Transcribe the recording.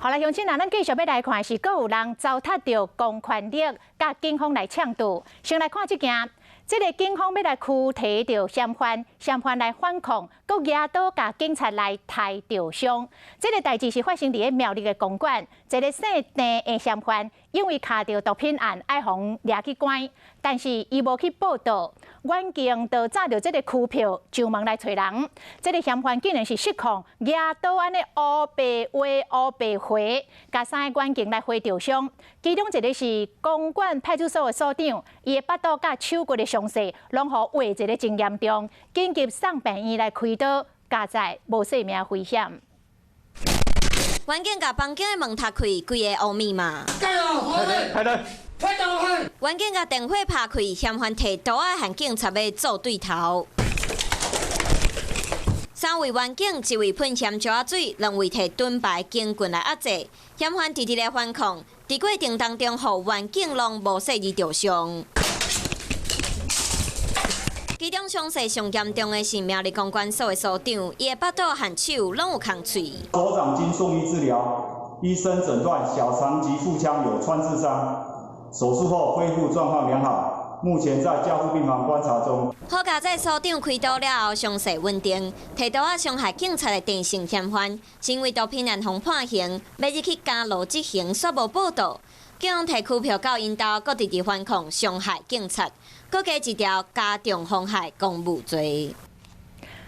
好來，鄉親啊，咱繼續欲來看是，閣有人糟蹋著公權力，共警方來搶渡。先來看這件，這个警方欲來驅提著嫌犯，嫌犯來反抗，閣舉刀共警察來刣著傷。這个代誌是發生佇咧苗栗的公館，一个姓鄭的嫌犯，因為卡著毒品案，愛予掠去關，但是伊無去報到，員警就紮著這个拘票上門來揣人。這个嫌犯竟然是失控，舉刀按呢烏白畫烏白回，共三个員警來劃著傷。其中一个是公館派出所的所長，伊的腹肚佮手骨的傷勢，攏予劃一个真嚴重，緊急送病院來開刀，佳哉無性命危險。員警共房間的門踢開，規个烏密碼。員警共電火拍開，嫌犯提刀仔和警察欲做對頭。三位員警，一位噴香蕉仔水，兩位提盾牌警棍來壓制。嫌犯直直咧反抗，佇過程當中，予員警攏無細膩著傷。其中傷勢上嚴重的是苗栗公管所的所長，伊的腹肚和手攏有空喙。所長經送醫治療，醫生診斷小腸及腹腔有穿刺傷，手術後恢復狀況良好，目前在加護病房觀察中。好佳哉所長開刀了後，傷勢穩定。提刀仔傷害警察的鄭姓嫌犯，因為毒品案予判刑，欲入去監牢執行，煞無報到。警方提拘票到𪜶兜，閣直直反抗傷害警察，閣加一條加重妨害公務罪。